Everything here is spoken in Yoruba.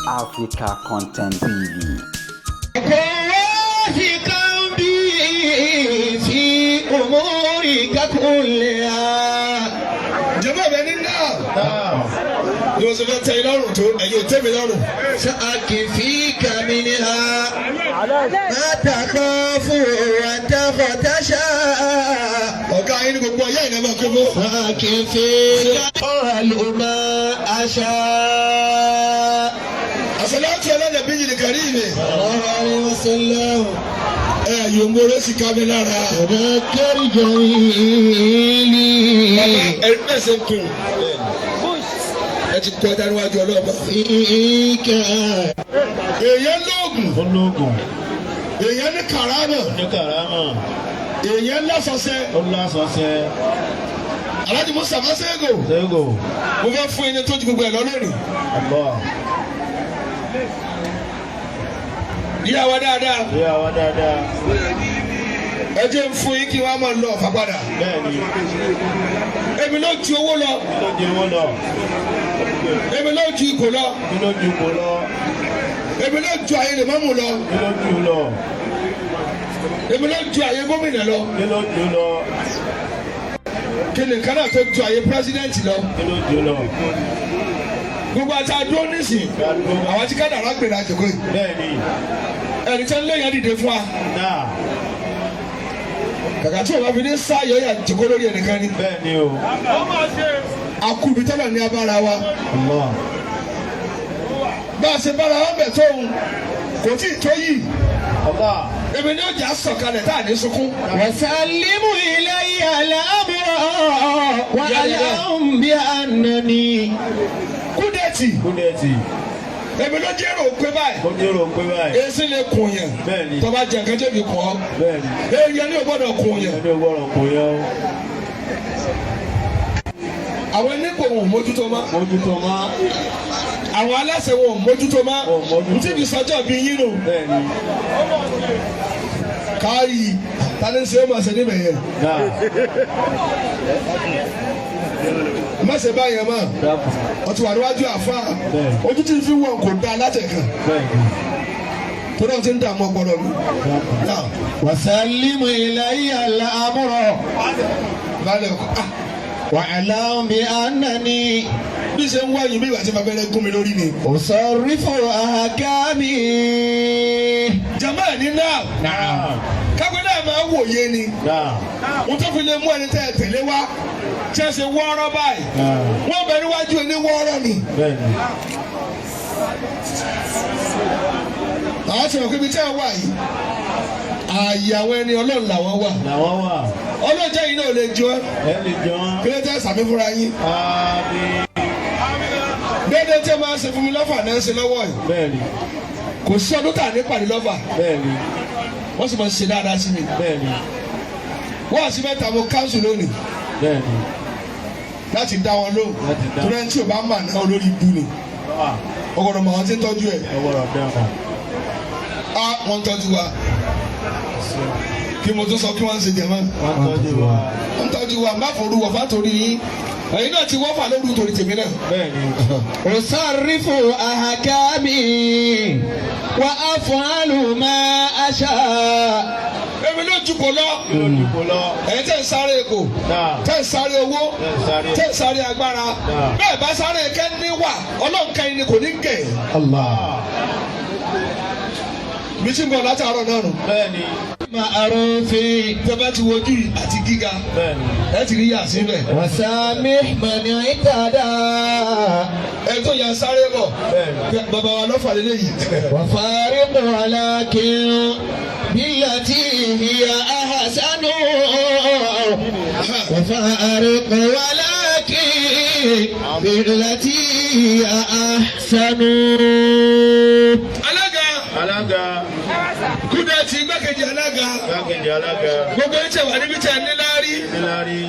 Africa Content TV. واثقا بي في أمورك كلها. Jẹ́mọ́ bẹ ní náà ni wọ́n sọ fẹ́ tẹ lọ́rùn tó ẹ̀yin ò tẹ́ mi lọ́rùn. سأكفيك منها ما تخاف وتخشى. Ọ̀gá yín ní gbogbo ọ̀yá ìnáwó máa kó fún. سأكفيك ما أشاء. Àsàlátù ala nabiyil karim. صلى الله عليه وسلم. Ẹ yóò mú orí sí ká mi lára. تذكر جميلي. Ẹ bẹ́ẹ̀ ṣe ń kùn. Ẹ ti kọ́ ẹja níwájú ọlọ́ọ̀bá. فيك. Èèyàn lóògùn, Ológun. èèyàn ní kàrámà, Ní karama. èèyàn lásọsẹ. Ó lásọsẹ. Alhaji Mustapha Sego, Sego. mo fẹ́ fún ẹni tó ju gbogbo ẹ̀ lọ lónìí. Allah. Ìyá wa dáadáa, Ìyá wa dáadáa. ẹ jẹ́ ń fún yín kí wọ́n á máa lọ ọ̀fà padà. Bẹ́ẹ̀ni. Èmi ló ju owó lọ, Kí ló ju owó lọ? èmi ló ju ipò lọ, Kí ló ju ipò lọ? èmi ló ju àyè lèmọ́mù lọ, Kí ló ju lọ? èmi ló ju àyè gómìnà lọ. Kí ló ju lọ? Kí ni nǹkan náà tó ju àyè pírẹsidẹ́ǹtì lọ? Kí ló ju lọ? Gbogbo àti àdúró nísìn, àwọn tí kádàrá gbèrè àjòkó yìí. Bẹ́ẹ̀ni. Ẹni tí ń léyìn dìde fún wa. Náà. Kàkà tí òun bá fi ní sáyọ̀ yà jòkó lórí ẹnìkan ni. Bẹ́ẹ̀ni o. Akúbi tọ́lọ̀ ní abára wa. Allah. Bá a ṣe bára wa bẹ̀ tóun, kò tí ì tó yìí. Allah. Èmi ni ó jà sọ̀kalẹ̀ tá à ní sunkún. وسلم إلي الأمر وأعلم بأنني Kúdẹ̀tì, Kúndẹ̀tì. èmi ló jẹ́rò pé báyìí. Ó jẹ́rò pé báyìí. Èsì lè kùn yẹn. Bẹ́ẹ̀ni. Tó bá jẹ nǹkan jẹ́bi kùn ọ́. Bẹ́ẹ̀ni. Èèyàn ní ò gbọ́dọ̀ kùn yẹn. Ẹni ò gbọ́dọ̀ kò yẹ o. Àwọn onípò wọn ò mójútó mọ́. Mójútó má. Àwọn aláṣẹ wọn ò mójútó mọ́. Wọn ò mójútó. Ntí fi sọjọ́ bí yín nù. Bẹ́ẹ̀ni. Káyì tani ń ṣe é máa ṣe níbẹ̀ yẹn. Náà. Má ṣe báyẹn mọ́. Dákun. Ọtí wà níwájú àfa. Bẹ́ẹ̀ni. Ojú tí fi wọ̀n kò dáa látẹ̀kàn. Bẹ́ẹ̀ni. Tó náà ti ń dààmú ọpọlọ mi. Dákun. Náà وسلم إلي الأمر balẹ̀ ọkọ̀. Ah, واعلم بأنني bí ṣe ń wáyé bí ìgbà tí bàbá rẹ̀ gún mi lórí ni. أصرف أحكامي. Jàmbá ẹ̀ ní náà. Náà. Kápẹ́ náà máa wòye ni. Náà. Wọ́n tó fi lè mú ẹni tẹ́ ẹ tẹ̀lé wá. Tí ẹ ṣe wọ́ọ́rọ́ báyìí. Náà. Wọ́n bẹ níwájú ẹni wọ́ọ́rọ́ ni. Bẹ́ẹ̀ni. Àwọn ti mọ̀ pé ibi tí ẹ wà yìí, ààyè àwọn ẹni Ọlọ́run làwọn wà. Làwọn wà. Ọlọ́run jẹ́ yìí náà lè jọ ẹ́. Ẹ lè jọ wọ́n. Kí ló tẹ́ sàmì fúnra yín? Àmín. Déédéé tí ẹ máa ń ṣe fún mi lọ́fà náà ń ṣe lọ́wọ́ yìí. Bẹ́ẹ̀ni. Kò sí ọdún tà ní pàdé lọ́fà. Bẹ́ẹ̀ni. Wọ́n sì máa ń ṣe dáadáa sí mi. Bẹ́ẹ̀ni. Wọ́n àti mẹ́ta mo káńsù lónìí Bẹ́ẹ̀ni. láti dá wọn lóhùn. Láti dá. Torí ẹni tí ò bá mà náà olórí ibú ni. Ah. Ọgọ́dọ̀ mọ̀ àwọn tí ń tọ́jú ẹ̀. Ẹ gbọ́dọ̀ dáhùn. Á wọ́n ń tọ́jú wa. Kí mo tún sọ kí wọ́n ń ṣe jẹ̀mọ́. Wọ́n tọ́jú wa. Wọ́n ń tọ́jú wa má forú wọ̀ fátorí yín. Ẹ̀yin náà ti wọ́fà lóru torí tèmi náà. Bẹ́ẹ̀ni. أصرف أحكامي وأفعل ما أشاء. Èmi ló jukọ̀ lọ. Kí ló dìbò lọ? Ẹ̀yin tẹ́ ń sáré èkó, Náà. tẹ́ ń sáré owó, Tẹ́ ń sáré. tẹ́ ń sáré agbára. Náà. Bẹ́ẹ̀ bá sáré kẹ́ni wà, Ọlọ́run kẹ́yìn ni kò ní gẹ̀. الله. Mi ti ń bọ̀ látàárọ̀ náà nù. Bẹ́ẹ̀ni. معروف. Tẹ́ bá ti wojú yìí àti gíga, Bẹ́ẹ̀ni. ẹ ti rí yà síbẹ̀. وسامح من اعتدى. Ẹ tó yà sáré bọ̀. Bẹ́ẹ̀ni. Bàbá wa lọ́fà lélẹ́yìí. وفارق ولكن بالتي هي أحسن. وفارق ولكن بالتي هي أحسن. Alága Alága. Kúdẹ̀tì igbákejì alága. Igbákejì alága. Gbogbo ẹ̀ tẹ̀ wá níbi tẹ̀ ní láárí. Níláárí.